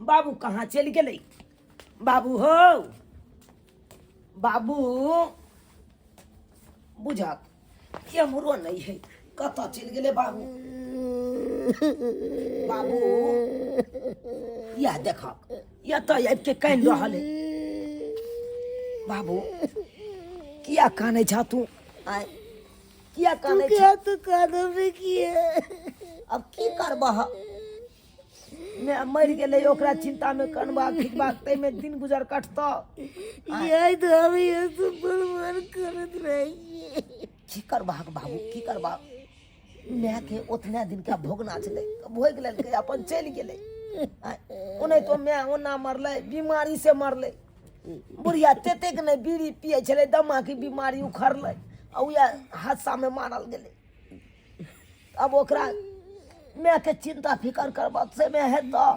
बाबू कहाँ चलि गेलै? बाबू हो, बाबू बुझक एम्हरो नहि है, कतऽ चलि गेलै बाबू? बाबू इएह देखक, एतऽ आबि के कानि रहल है। बाबू किया कानै छह तू? आँय, किया कानै छह? तू कानब किया? अब की करबह, माय मरि गेलै, ओकरा चिंता में कनबा खिचबाक ताहिमे दिन गुजर कटतऽ। याद आबैए तऽ बड़ मन करैत रहै छियै। की करबाक बाबू, की करबाक? मायके ओतने दिनका भोगना छलै तऽ भोगि लेलकै, अपन चलि गेलै। ओनाहितो माय ओना मरलै, बीमारी से मरलै। बुढ़िया तेतेक नहि बीड़ी पियै छलै, दमाके बीमारी उखड़लै आ उएह हादसामे मारल गेलै। अब ओकरा मायके चिंता फिकर करबह से मे हेतऽ?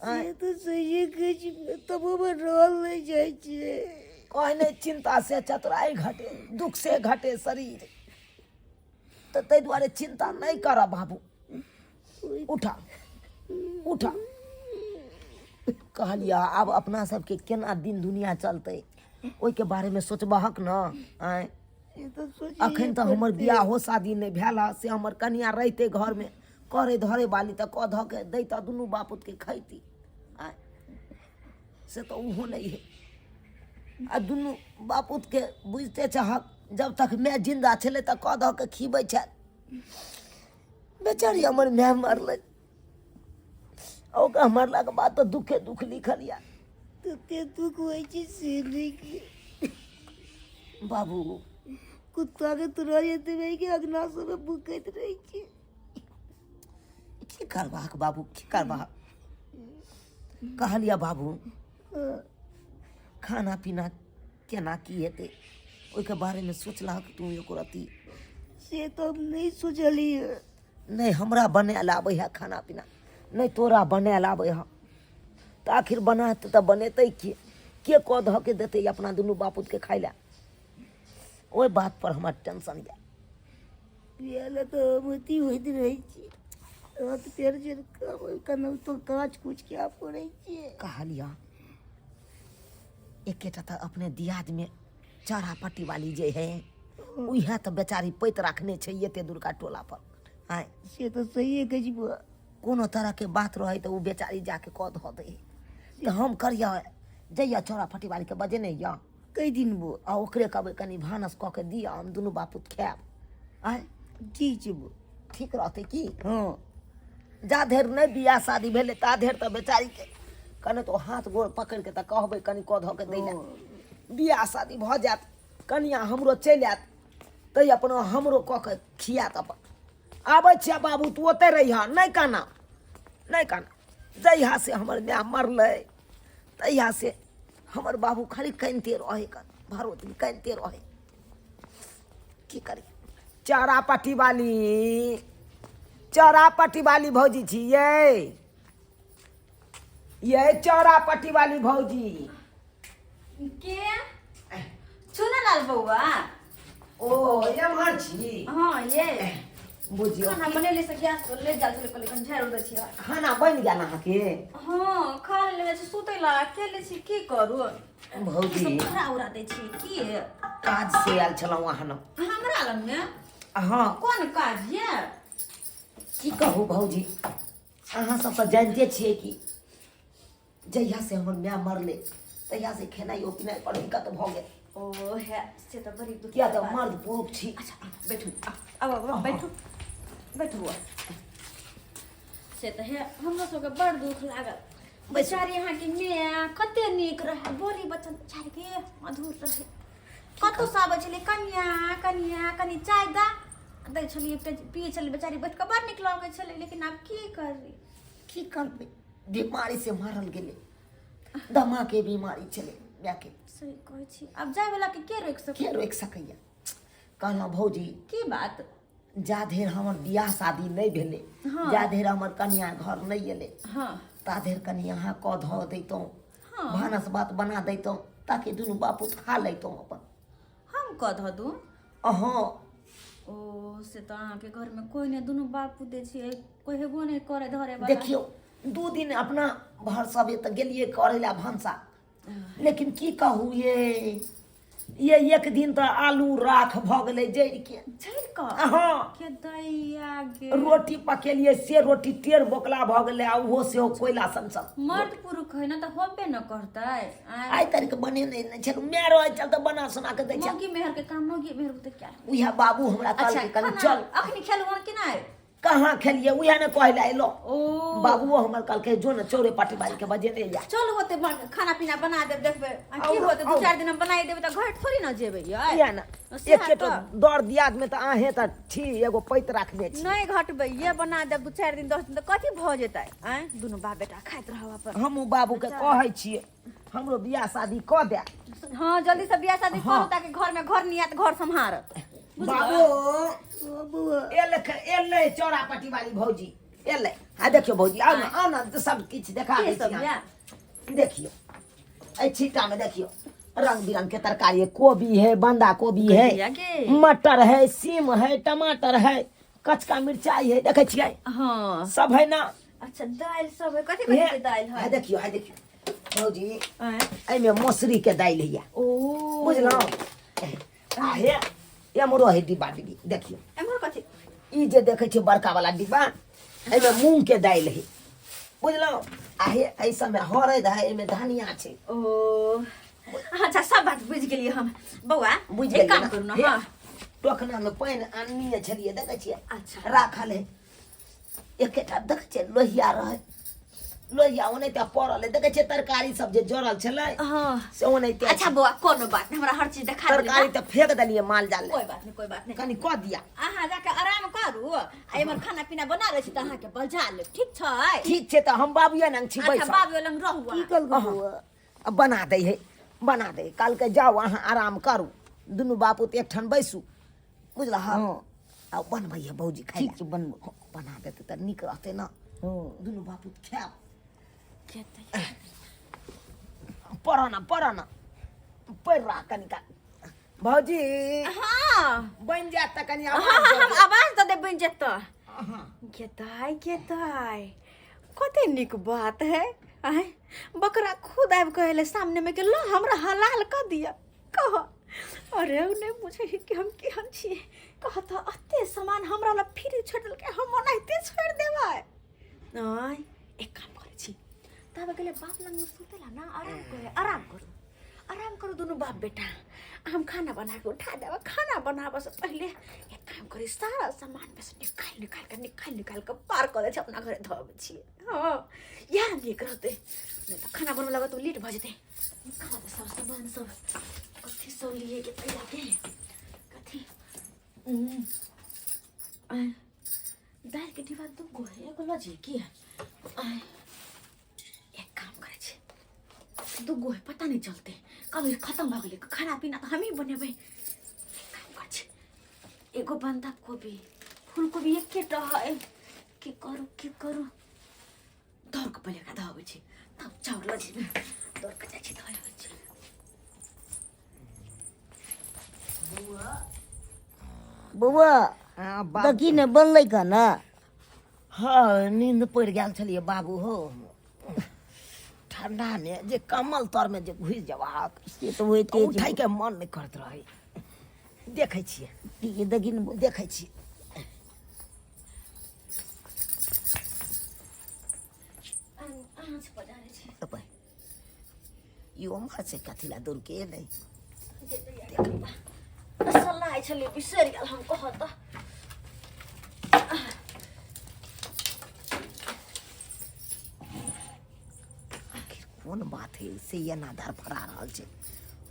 से तऽ सहिए कहै छी, तबो हमर रहल नहि जाइ छै। कहने चिंता से चतुराई घटे, दुख से घटे शरीर, तऽ ताहि दुआरे चिंता नहि करब बाबू। उठा उठा, कहलियै आब अपना सबके केना दिन दुनिया चलतै ओहिके बारेमे सोचबहक ने। आँय, अखन तऽ हमर बियाहो शादी नहि भेल हँ, से हमर कनिया रहितै घरमे करे धरे वाली तऽ कऽ धऽ के दैतऽ, दुनू बापूतके खैती। आँय, से तऽ ओहो नहि है। आ दुनू बापूतके बुझिते छहक, जब तक माय जिन्दा छलै तऽ कऽ धऽ के खिबै छल। बेचारी हमर माय मरलै, आ ओकरा मरलाके बाद तऽ दुखे दुख लिखल यऽ। कते दुख होइ छै से नहि बाबू। कुत्ता के तुरा जेतै भाई के अगना सब भूकैत रहै छै। की करबाक बाबू, की करबाक? कहलियै बाबू, खाना पीना केना की हेतै ओहिके बारेमे सोचलहक तू एको रत्ती? से तऽ हम नहि सोचलियै। नहि हमरा बनायल आबै है खाना पीना, नहि तोरा बनायल आबै है, तऽ आखिर बनाते तऽ बनेतै के? के कऽ धऽ के देतै अपना दुनू बापूतके खाइ लए? ओहि बात पर हमर टेंशन यऽ। इएह लए तऽ हम अथी होइत रहै छी, हाथ पैर जे केनाहितो काज कुछ कए पड़ै छियै। कहलियै एकेटा तऽ अपने दियादमे चारा पट्टी वाली जे है, उएह तऽ बेचारी पैत राखने छै एते दूरका टोला पर। आँय, से तऽ सहिए कहै छी बौआ। कोनो तरहके बात रहै तऽ ओ बेचारी जाके कऽ धऽ दै, तऽ हम करियै जइया चौरा फटी वालीके बजेने यऽ कै दिन बौआ, आ ओकरे कहबै कनि भानस कऽ के दिअ, हम दुनू बापूत खायब। आँय, ठीक छै बौआ। ठीक रहतै की? हँ। जा धरि नहि बियाह शादी भेलै ता धरि तऽ बेचारीके कने तो हाथ गोड़ पकड़िके तऽ कहबै कनि कऽ धऽ के दै लए। बियाह शादी भऽ जायत, कनिया हमरो चलि आयत, तै अपना हमरो कऽ के खियात अपन। आबै छियै बाबू, तू ओतहि रहिहऽ, नहि काना नहि काना। जहिया से हमर माय मरलै तहिया से हमर बाबू खाली कानिते रहै, कन भरो दिन कानिते रहै। की करी? चारा पट्टी वाली, चारा पट्टी वाली भौजी छियै ये? चारा पट्टी वाली भौजी के चुनालाल बौआ? ओ एम्हर छी? हाँ, ये बुझियौ खाना बनेले से गैस पर ले जाल छलै, कहलियै कनि झाड़ि दै छियै। खाना बनि गेल अहाँके? हाँ, खा लेले छी, सुतै ला अकेले छी, की करू? भौजी सब उड़ा उड़ा दै छी की? काज से आयल छलहुँ अहाँ लग। हमरा लगमे? हाँ। कोन काज ये? की कहू भौजी, अहाँ सब तऽ जानिते छियै कि जहिया से हमर माय मरलै तहिया से खेनाइयो पिनाइ पर दिक्कत भऽ गेल। ओ है, से तऽ बड़ी दुख किया तऽ मर्द पुरुष छी। अच्छा बैठू, आब आब बैठू, बैठू बौआ। से तऽ हे, हमरो सबके बड़ दुख लागल। बेचारी अहाँके माय कते नीक रहै, बोली बच्चन बेचारीके मधुर रहै। कतहु से आबै छलै, कनिया कनिया कनि चाय दा दै छलियै, पियै छलै बेचारी बैठ कऽ, बड़ नीक लगै छलै। लेकिन आब की करबै? की करबै, बीमारी से मारल गेलै, दमा के बीमारी छलै मायके। सही कहै छी, आब जाय वाला के के रोकि सकैया? के रोकि सकैया? कहलहुँ भौजी। की बात? जा धरि हमर बियाह शादी नहि भेलै, हाँ। जा धरि हमर कनिया घर नहि एलै, हाँ, ता धरि कनि अहाँ कऽ धऽ दैतहुँ, हाँ, भानस भात बना दैतहुँ, ताकि दुनू बापूत खा लैतहुँ अपन। हम कऽ धऽ दू? अहाँ। ओ से तऽ अहाँके घरमे कोइ नहि, दुनू बापूते छियै, कोइ हेबो नहि करे धरे वाला। देखियौ, 2 दिन अपना भर सबे तऽ गेलियै करै लए भनसा, लेकिन की कहू ये एक दिन तऽ आलू राख भऽ गेलै जरि के। जरि कऽ? हँ। के दैया गे। रोटी पकेलियै से रोटी टेढ़ बोकला भऽ गेलै, आ ओहो सेहो कोयला सन सन। मर्द पुरुख है ना तऽ होबे न करतै। आँय। आइ तक बनेने नहि छल, माय रहै छल तऽ बना सोना के दै छल। मौगी मेहर के काम, मौगी मेहर के क्या? उएह बाबू हमरा अच्छा कहलकै कनि खाना चल। अखनी खेलहुँ हन कि नहि? कहाँ खेलियै, उएह ने कहै लए अयलहुँ। ओ बाबुओ हमर कहलकै जो ने चौरे पाटी बारी के बजेने जा। चलू होते खाना पीना बना देब, देखबै आ की आउ, होते। दू आउ। चारि दिन हम बनाई देबै तऽ घर थोड़ी ना जेबै यै। किया ने सएह एके तो तऽ। दर दियाद में तऽ अहें तऽ छी एगो पैत राखने छी। नहि घटबै, ये बना देब 2-4 दिन 10 दिन तऽ कथी भऽ जेतै? आँय, दुनू बाप बेटा खाइत रहब अपन। हमहूँ बाबू के कहै छियै हमरो बियाह शादी कऽ दे। हाँ, जल्दी से बियाह शादी करू ताकि घर में घर नहीं आयत, घर सम्हारत। बाबू ओ बौआ। एलै एलै चौरा पट्टी वाली भौजी एलै। आ देखियौ भौजी, आउ ने, आउ ने, सब किछु देखा के दै छी सब अहाँके। या? देखियौ एहि छिट्टा में देखियौ रंग बिरंग के तरकारी है, कोबी है, बंधा कोबी है, कहिया के? मटर है, सीम है, टमाटर है, कचका मिरचाई है, देखै छियै? हाँ। सब है ना। अच्छा, दालि सब है। कथी कथी के दालि है है? देखियौ, है देखियौ भौजी। आँय? एहिमे मसुरी के दालि हैया। ओ बुझलहुँ? आ हे एम्हरो है डिब्बा डिब्बी, देखियौ। एम्हर कथी? ई जे देखै छियै बड़का वाला डिब्बा, एहिमे मूंग के दालि है, बुझलहुँ? आ हे एहि सबमे हरैद है, एहिमे धनिया छै। ओ अच्छा, सब बात बुझि गेलियै हम बौआ। बुझि एक गेलियै काम ने? करू ने। हे, हाँ। टोकना मे पानि आनने छलियै, देखै छियै? अच्छा। राखल है एकेटा, देखै छियै? लोहिया रहै, लोहिया ओनाहिते पड़ल है, देखै छियै? तरकारी सब जे जड़ल छलै हाँ। से ओनाहिते। अच्छा बौआ, कोनो बात नहीं, हमरा हर चीज देखा देली। तरकारी तऽ फेंक देलियै माल जाल लए। कोई बात नहीं, कोई बात नहीं। कनि कऽ दिया। अहाँ जाके आराम करू आ एम्हर खाना पीना बना लै छी तऽ अहाँके बजा लेब, ठीक छै? ठीक छै, तऽ हम बाबुए लग छी अच्छा बैसल। बाबू लग रहू की अहाँ। कहलकै बौआ? आ बना दै है, बना दै। कहलकै जाउ अहाँ आराम करू, दुनू बापूत एकठाम बैसू, बुझलह? हँ। आ बनबै है भौजी खाइ ठीक छै, बनबो। लए। बना देतै तऽ नीक रहतै ने। हँ। दुनू बापूत खायब। खेतै। पढ़ ना, पढ़ ना, पढ़ि रहा कनिका भौजी। हाँ। बनि जायत तऽ कनि हाँ आवाज हाँ दऽ हम देब। आवाज दऽ देब, बनि जेतऽ। हाँ। गेताय गेताय, कते नीक बात है। आय, बकरा खुद आबि कऽ एलै सामने में के ल हमरा हलाल कऽ दिअ। कह, अरे उ नहि बुझै है कि हम केहन छियै। कह तऽ, एते सामान हमरा लग फ्री छोड़ि देलकै, हम ओनाहिते छोड़ि देबै? आय, एक काम करै छी, तब गेलै बाप लग सुतै ला ना, आराम करे, आराम करू, आराम करू दुनू बाप बेटा, हम खाना बना के उठा देब। खाना बनाबऽ से पहिले एक काम करी, सारा सामान में से निकालि निकालि कऽ निकालि निकालि कऽ पार कऽ दै छी, अपना घरे धऽ अबै छियै। हँ, इएह नीक रहतै, नहि तऽ खाना बनबऽ लागत तऽ लेट भऽ जेतै। निकाल दे सब सामान सब, कथी सब लिए के तैयार के कथी। आय, दालि के डिब्बा दू गो है, एगो लऽ जइए की? आय, एक काम करै छी, दू गो है, पता नहि चलतै कभी खतम भऽ गेलै। खाना पीना तऽ हमही बनेबै। एक काम करै छी, एगो बन्धा कोबी फूल कोबी एकेटा है, की करू की करू? दौड़ कऽ पहिले एकरा धऽ अबै छी, तब चाउर लऽ जेबै। दौड़ कऽ जाइ छी, धऽ अबै छी। बौआ। हाँ, बाबू। देखी ने, बनलै खाना? हाँ, नींद पड़ि गेल छलियै बाबू हो। ठंडामे जे कमल तरमे जे घुसि जेबाक से तऽ होइते तऽ छै। उठैके मन नहि करैत रहै। देखै छियै। ठीक छै, देखी ने। देखै छियै। आँच पजारै छी। अबै ई ओम्हर से कथी लए दौड़ के एलै? सलाइ छलियै, बिसरि गेल हम। कहऽ तऽ। आखिर कोन बात है से एना धड़फड़ा रहल छै?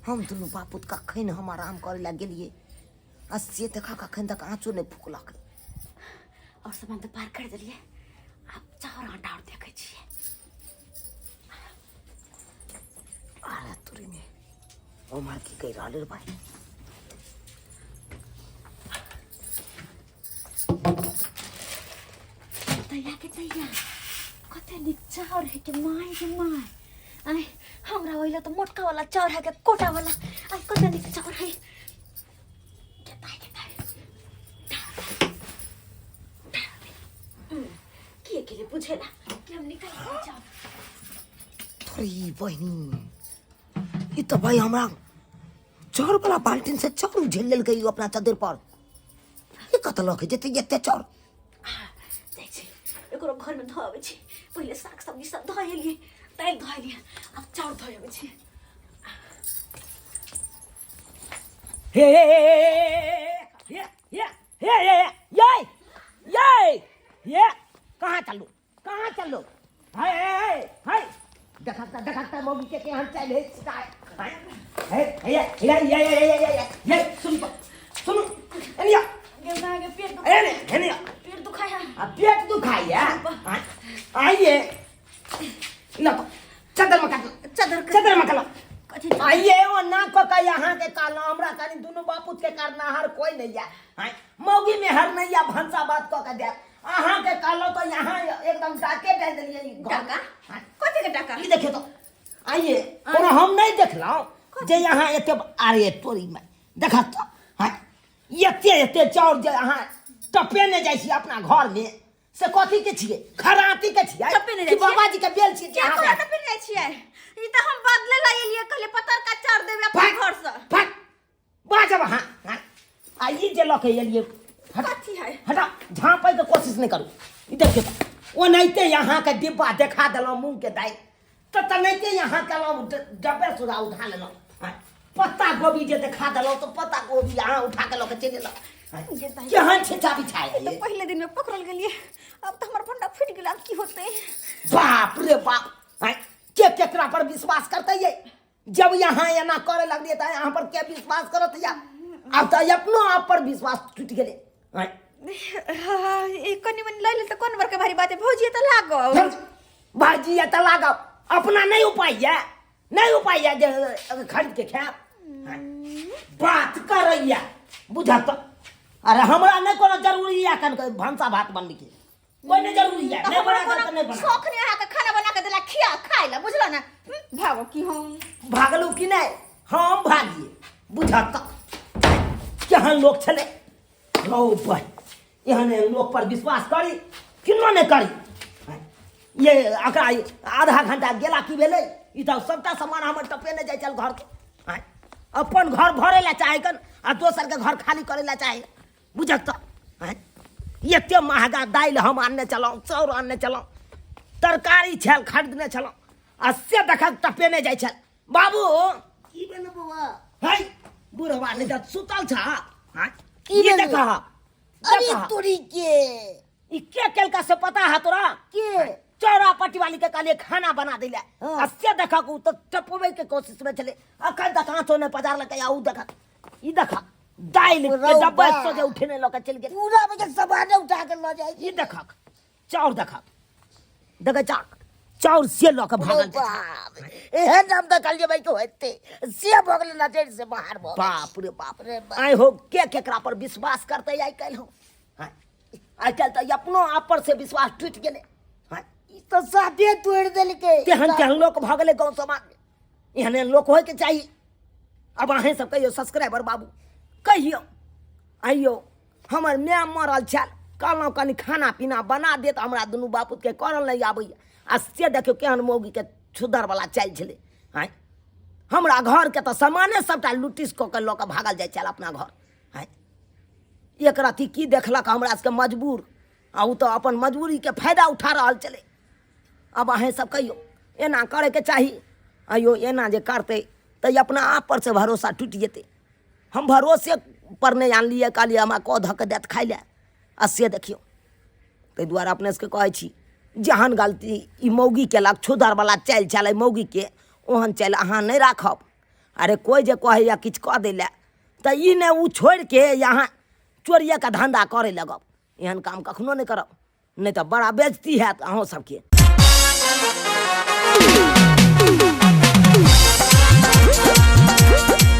हम दुनू बापूत कखन हम आराम करै लए गेलियै आ से देखा कखन तक आँचो नहि फुकलक। आओर सामान तऽ पार कर देलियै, आब चाउर आटा आओर देखै छियै। अरे तुरी में ओम्हर की कहि रहल रे भाई? तैया के तैया, कते नीक चाउर है के my के my. आय, हमरा ओइला तऽ मोटका वाला चाउर है के कोटा वाला। आय, कते नीक चाउर है। केताय केताय, के गेलै बुझेला? के छी, हम निकालि दै चाउर। थोड़ी बहिनी, ई तऽ भाई हमरा चाउर वाला बाल्टीन से चाउर उझेल लेलकै ई अपना चद्दर पर। ई कतऽ लऽ के जेतै एते चाउर? जाइ छी, एकरो घरमे धऽ अबै छी। पहिले साग सब्जी सब धऽ एलियै, दालि धऽ एलियै, आब चाउर धऽ अबै छी। हे हे हे हे हे हे हे ये ये ये, कहाँ चलू, कहाँ चलू? हे हे हे, देखत देखत मम्मी के केहन चालि है। हे हे हे हे हे हे हे, सुन सुन, एनिया। गेल पेट। एने एनिया। पेट दुखाय है। आ पेट दुखाइया? आइए न, चदर में काट। चदर? चदर में काट। कथी? आइए, ओ ना को का यहाँ के काला हमरा कनी दुनू बापूत के करनाहर कोई नहीं है। आय, मौगी में हर नहीं है भंसा बात को के दे। अहाँ के कहलो तो यहाँ एकदम डाके डाल देलिए ई घर। टाका? आय, कथी के टाका? ई देखियो तो, आइए, कोनो हम नहीं देखलहुँ जे यहाँ एते, अरे तोरी में देखत तो। हाँ, एते एते चाउर जे अहाँ टपेने जाइ छी अपना घर में, से कथी के छियै? खराती के छियै? टपेने जाइ कि छियै? बाबाजी के बेल छियै? के तोरा टपेने जाइ छियै? ई तऽ हम बदले ला एलियै, कहलियै पतर का चाउर देबै अपन घर से। फट बाजब अहाँ। हाँ, आ ई जे लऽ के एलियै, हटा। कथी है? हटा, झाँपै के कोशिश नहि करू। ई देखियौ तऽ, ओनाहिते अहाँके डिब्बा देखा देलहुँ मूँगके दालि तऽ तेनाहिते अहाँ केलहुँ, डब्बे सुधा उठा लेलहुँ। हाँ, पत्ता गोभी जे देखा देलहुँ तऽ पत्ता गोभी अहाँ उठा के लऽ के चलि एलहुँ। हाँ, जे दाइ। केहन छिछा बिछाय ई तऽ पहिले दिन में पकड़ल गेलियै, अब तऽ हमर भंडा फूटि गेल, आब की होतै? बाप रे बाप! आँय, के केकरा पर विश्वास करते ये? जब यहाँ एना करे लगलियै तऽ यहाँ पर के विश्वास करत या? आब तऽ अपनो आप पर विश्वास टूटि गेलै। आँय, हाँ, ई कनि मनि लऽ लेल तऽ कोन बड़का भारी बात है भौजी? तऽ लागब। भाजी ये तऽ लागब, अपना नहीं उपाय ये, नहीं उपाय ये जे खरीद के खायब। आँय, बात करैया बुझत। अरे हमरा नहीं कोनो जरूरी है कन भनसा भात बनबे के, कोई नहीं जरूरी है। तऽ नहीं हमरा बना कोनो तऽ नहीं बना। शौख नहि अहाँके खाना बना के देला खिया खाय ला, बुझलो ने? भागो की हम भागलू कि नहीं? हम भागिए बुझत। केहन लोक छलै रौ भाइ, एहन एहन लोक पर विश्वास करी किनो नहि करी। ये एकरा आधा घंटा गेला की भेलै? ई तऽ सबटा सामान हमर टपेने जाइ छल घरके। आँय, अपन घर भरै लए चाहै कन आ दोसरके घर खाली करै लए चाहै, बुझक तऽ। आँय, एते महगा दालि हम आनने छलहुँ, चाउर आनने छलहुँ, तरकारी छल खरीदने छलहुँ, आ से देखक टपेने जाइ छल। बाबू। की भेल बौआ? है बुढ़वा नहि तऽ सुतल छ। आँय, की ई भेल? देखह। अरे देखह। तोरी के। ई के केलका से पता है तोरा? के? चौरा पट्टी वाली के कहलिए खाना बना दिले। हाँ। आ से देखक उ तऽ टपबै के कोशिश में छलै, अखन तक आँचो नहि पजारलकै। आ उ देखक, ई देखक, दालि के रौ डब्बा बा। सोझे उठेने लऽ के चलि गेल। पूरा बजे सामाने उठा के लऽ जाइ। ई देखक चाउर, देखक, देखै चाउर, चाउर से लऽ के भागल जाइ छै। बाप, एहन हम देखलियै भाई के होते से भऽ गेलै, नजर से बाहर भऽ गेलै। बाप रे बाप। रे बाप। आइ हो, के केकरा पर विश्वास करतै आइ काल्हि? हो, आइ काल्हि तऽ अपनो आप पर से विश्वास टूटि गेलै। आँय, ई तऽ साफे तोड़ि देलकै। तेहन तेहन लोक भऽ गेलै गाँव समाजमे। एहन एहन लोक होइके चाही? आब अहेँ सब कहियौ, सब्सक्राइबर बाबू कहियौ। आइयो हमर माय मरल छल, कहलहुँ कनि खाना पीना बना देत, हमरा दुनू बापूतके करल नहि आबैए, आ से देखियौ केहन मौगीके छुदरवला चालि छलै। आँय, हमरा घरके तऽ सामाने सभटा लुटिस कऽ के लऽ कऽ भागल जाइ छल अपना घर। आँय, एक रत्ती की देखलक हमरा सबके मजबूर, आ ओ तऽ अपन मजबूरीके फायदा उठा रहल छलै। आब अहेँ सब कहियौ, एना करैके चाही? आइयो एना जे करतै तऽ अपना आप पर से भरोसा टूटि जेतै। हम भरोसे पर नहि आनलियै, कहलियै हमरा कऽ धऽ कऽ देत खाइ लए, आ से देखियौ। ताहि दुआरे अपने सबके कहै छी, जेहन गलती ई मौगी केलक, छुदरवला चालि छलै मौगीके, ओहन चालि अहाँ नहि राखब। अरे कोइ जे कहैए किछु कऽ दै लए तऽ ई नहि ओ छोड़िके अहाँ चोरिएके धन्धा करय लगब। एहन काम कखनो नहि करब, नहि तऽ बड़ा बेजती हैत अहूँ सबके।